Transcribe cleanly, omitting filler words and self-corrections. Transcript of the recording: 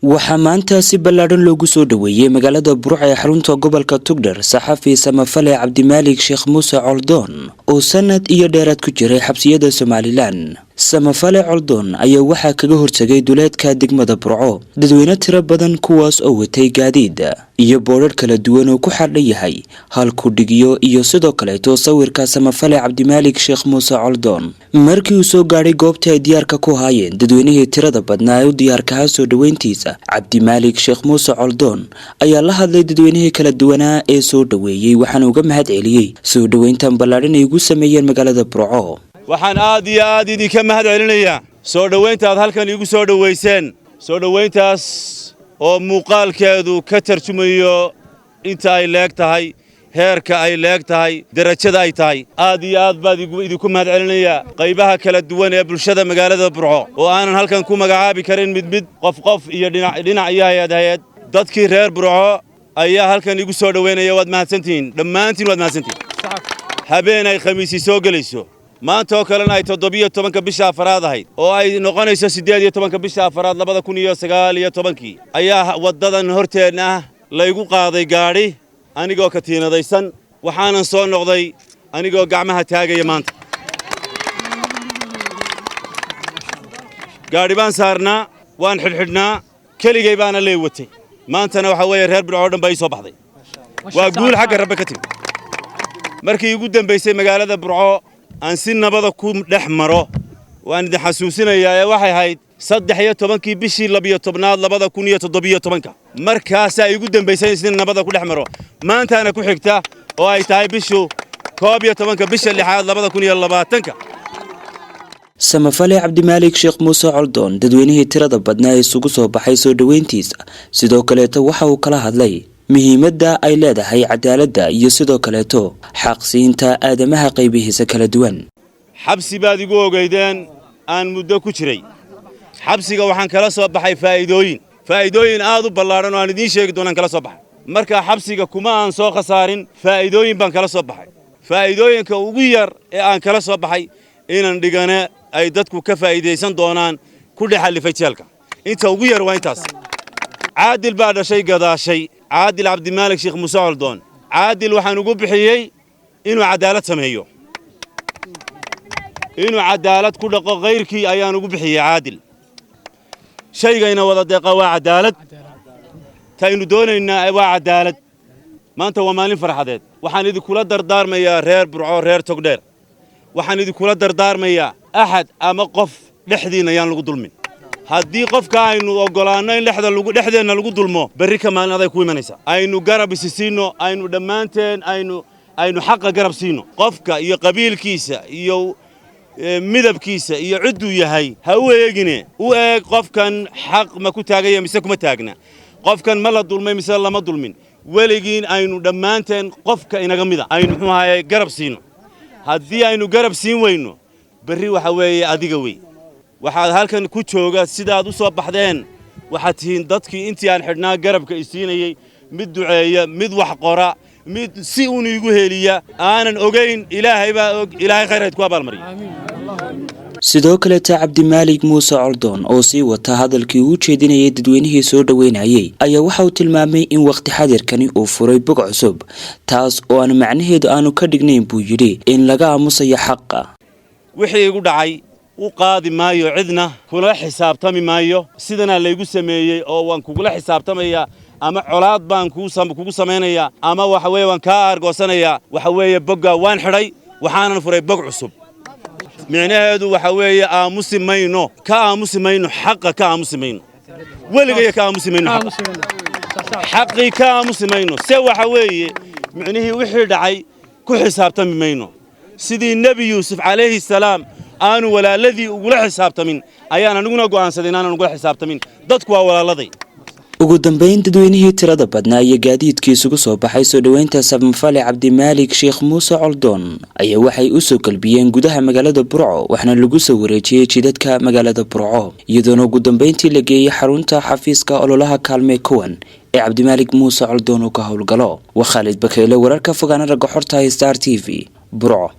Waxaa maanta si ballaadhan loogu soo dhoweeyey magaalada Burco ee xarunta gobolka Togdheer saxafi samafale Cabdimaalik Sheekh Muuse Coldoon oo sanad iyo dheeraad ku jiray xabsiyada Somaliland. Samafale Coldoon ayaa waxaa kaga hortagay duleedka degmada Burco dadweyne tiro badan, kuwaas oo watay gaadiid iyo boodhadh kala duwan oo ku xardhan yahay halkudhigyo iyo sidoo kaleeto sawirka samafale Cabdimaalik Sheekh Muuse Coldoon. Markii uu soo gaadhay goobtii ay diyaarka ku haayeen dadweynihii tirada badnaa ee u diyaarkahaa soo dhoweyntiisa, Cabdimaalik Sheekh Muuse Coldoon ayaa la hadlay dadweynihii kala duwanaa ee soo dhoweeyey, waxaana uga mahad celiyey soo dhoweyntan ballaadhan ay ugu sameeyeen magaalada Burco. Waxaan aad iyo aad idinka mahad celinayaa soo dhowaynta aad halkan iigu soo dhowayseen, soo dhowayntaas oo muuqaalkeedu ka tarjumayo inta ay leeg tahay, heerka ay leeg tahay, derajada ay tahay. Aad iyo aad baad idinku mahad celinayaa qaybaha kala duwan ee bulshada magaalada Burco oo aanan halkan ku magacaabi karin mid mid, qof qof iyo dhinac dhinac iyo hay-ad hay-ad. Dadkii reer Burco ayaa halkan igu soo dhowaynaya. Waad mahadsantihiin dhammaantiin, waad mahadsantihiin. Habeen ay Khamiisi soo gelayso, maanta oo kalena ay 17-ka bisha afaraad ahayd oo ay noqonayso 18-ka bisha afaraad 2019-kii, ayaa waddadan horteenna ah laygu qaaday gaadhi anigoo katiinadaysan, waxaanan soo noqday anigoo gacmaha taagaya. Maanta gaadhi baan saarnaa, waan xidhxidhnaa, keligay baana lee watay. Maantana waxaa weeye reer Burco o dhan baa ii soo baxday. Waa guul xagga Rabbe ka timi. Markii igu dambaysay magaalada Burco aan si nabada ku dhex maro, waan idin xasuusinayaa, ee waxay ahayd 13-kii bishii 12aad 2017-ka. Markaasaa igu dambaysay in si nabada ku dhex maro. Maantaana ku xigta oo ay tahay bishu 11-ka bisha lixaad 2020-ka. Samafale Cabdimaalik Sheekh Muuse Coldoon dadweynihii tirada badnaa ee isugu soo baxay soo dhoweyntiisa sidoo kaleeto waxa uu kala hadlay muhiimadda ay leedahay cadaaladda iyo sidoo kaleeto xaqsiinta aadamaha qaybihiisa kala duwan. Xabsi baad igu ogaydeen aan muddo ku jiray. Xabsiga waxaan kala soo baxay faa'iidooyin, faa'iidooyin aad u ballaadhan oo aan idiin sheegi doonaan kala soo baxay. Marka xabsiga kuma aan soo khasaarin, faa'iidooyin baan kala soo baxay. Faa'iidooyinka ugu yar ee aan kala soo baxay inaan dhigane ay dadku ka faa'iidaysan doonaan ku dhex allifay jeelka. Inta ugu yar waa intaas. Caadil baa dhashay gadaashay, Caadil Cabdimaalik Sheekh Muuse Coldoon. Caadil waxaan ugu bixiyey inuu cadaalad sameeyo, inuu cadaalad ku dhaqo kayrkii ayaan ugu bixiyey Caadil. Shaygayna wada deeqa waa cadaalad, taynu doonaynaa waa cadaalad. Maanta waa maalin farxadeed. Waxaan idinkula dardaarmayaa reer Burco, reer Togdheer, waxaan idinkula dardaarmayaa axad ama qof dhexdiinna yaan lagu dulmin. Haddii qofka aynu oggolaanno in dhexdeenna lagu dulmo, berri ka maalin aday ku imanaysaa. Aynu garab isi siinno, aynu dhammaanteen aynu xaqa garab siinno. Qofka iyo qabiilkiisa iyo midabkiisa iyo cidduu yahay ha u eegine, u eeg qofkan xaq ma ku taaganya mise kuma taagna, qofkan ma la dulmay mise lama dulmin. Weligiin aynu dhammaanteen qofka inaga mida aynu muxuu ahaye garab siino. Haddii aynu garab siin weyno, berri waxa weeye adiga wey. Waxaad halkan ku jooga sidaad u soo baxdeen, waxaad tihiin dadkii intii aan xidhnaa garabka isiinayey, mid duceeya, mid wax qora, mid si uun iigu heliya aanan ogayn. Ilaahay baa og. Ilaahay khayrayd ku abaalmariya. Sidoo kaleeta Cabdimaalik Muuse Coldoon oo sii wata hadalkii uu jeedinayay dadweynihii soo dhoweynayey ayaa waxa uu tilmaamay in wakhti xadirkani uu furay bog cusub, taas oo aan macnaheedu aanu ka dhignayn, buu yidhi, in laga aamusayo xaqa. Wixii igu dhacay u qaadi maayo, cidna kula xisaabtami maayo. Sidanaa laygu sameeyey oo waan kugula xisaabtamayaa ama colaad baan kugu samaynayaa ama waxa weeye waan kaa aargoosanayaa. Waxa weeye boggaa waan xidhay, waxaanan furay bog cusub. Micnaheedu waxa weeye aamusi mayno, ka aamusi mayno xaqa, ka aamusi mayno weligaya, ka aamusi mayno xaqii, ka aamusi mayno. Se waxa weeye micnihii wixii dhacay ku xisaabtami mayno. Sidii Nebi Yuusuf calayhi salaam aanu walaaladii ugula xisaabtamin ayaan aniguna go'aansaday inaanan ugula xisaabtamin. Dadku waa walaaladay. Ugu dambeyn dadweynihii tirada badnaa iyo gaadiidkii isugu soo baxay soo dhoweynta samafale Cabdimaalik Sheekh Muuse Coldoon ayaa waxay u soo galbiyeen gudaha magaalada Burco, waxaana lagu soo wareejiyey jidadka magaalada Burco, iyadoona ugu dambeyntii la geeyey xarunta xafiiska ololaha kaalmee kuwan ee Cabdimaalik Muuse Coldoon uu ka howlgalo. Waa Khaalid Bakeyle, wararka fogaana ragga xorta, Star TV, Burco.